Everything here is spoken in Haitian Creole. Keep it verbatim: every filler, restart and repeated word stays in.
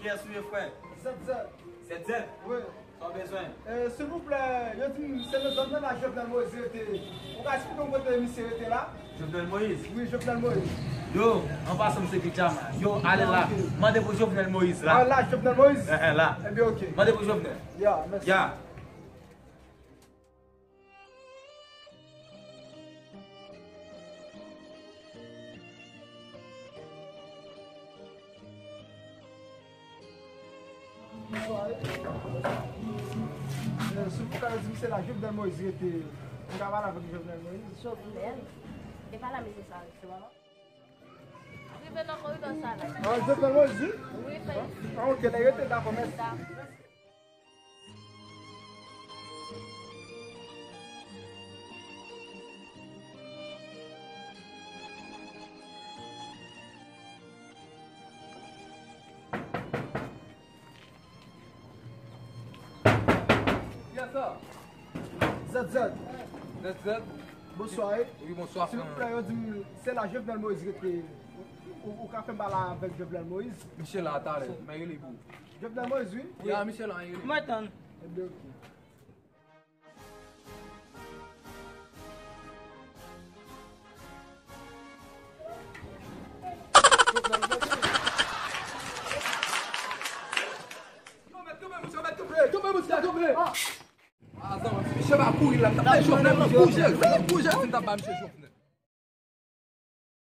Kiyès ou ye, frè? Zèt zèt. Zèt zèt? Wi. Sa w bezwen? Eh, silvouplè, yo di m se nan zòn nan la Jovenel Moïse rete. Ou ka eksplike m kote misye rete la? Jovenel Moïse? Wi, Jovenel Moïse. Yo, an pasan, m se Kijama. Yo, ale la. Ah, ok. Mande pou Jovenel Moïse la. Ah, la, Jovenel Moïse? Eh, eh, la. Ebyen, ok. Mande pou Jovenel. Ya, mèsi. Ya. Bonsoir. Eh, silvouplè, yo di m se la Jovenel Moïse rete. M ka pale avèk Jovenel Moïse? Jovenel? E pa la misye sa rete, non? Rive nan koridò sa la. Ah, Jovenel Moïse, wi? Wi, fè. Ah, ok, lè rete, dakò, mèsi. Dakò. Kiyès sa? Zèt zèt. Zèt zèt? Bonswa, wi. Wi, bonswa, frè. Silvouplè, yo di m se la Jovenel Moïse rete. Ou, ou ka fè m pale avèk Jovenel Moïse? Misye la talè, m rele pou ou. Jovenel Moïse, wi. Ya, misye la, rele. Mwen tann. Ebyen, ok. Yo, mèt kanpe, mesye, mèt kanpe, kanpe, mesye, kanpe. Ah, zan, misye pa kouri la, m t ap bay Jovenel nan bouje, nan bouje, si m t ap bay misye Jovenel.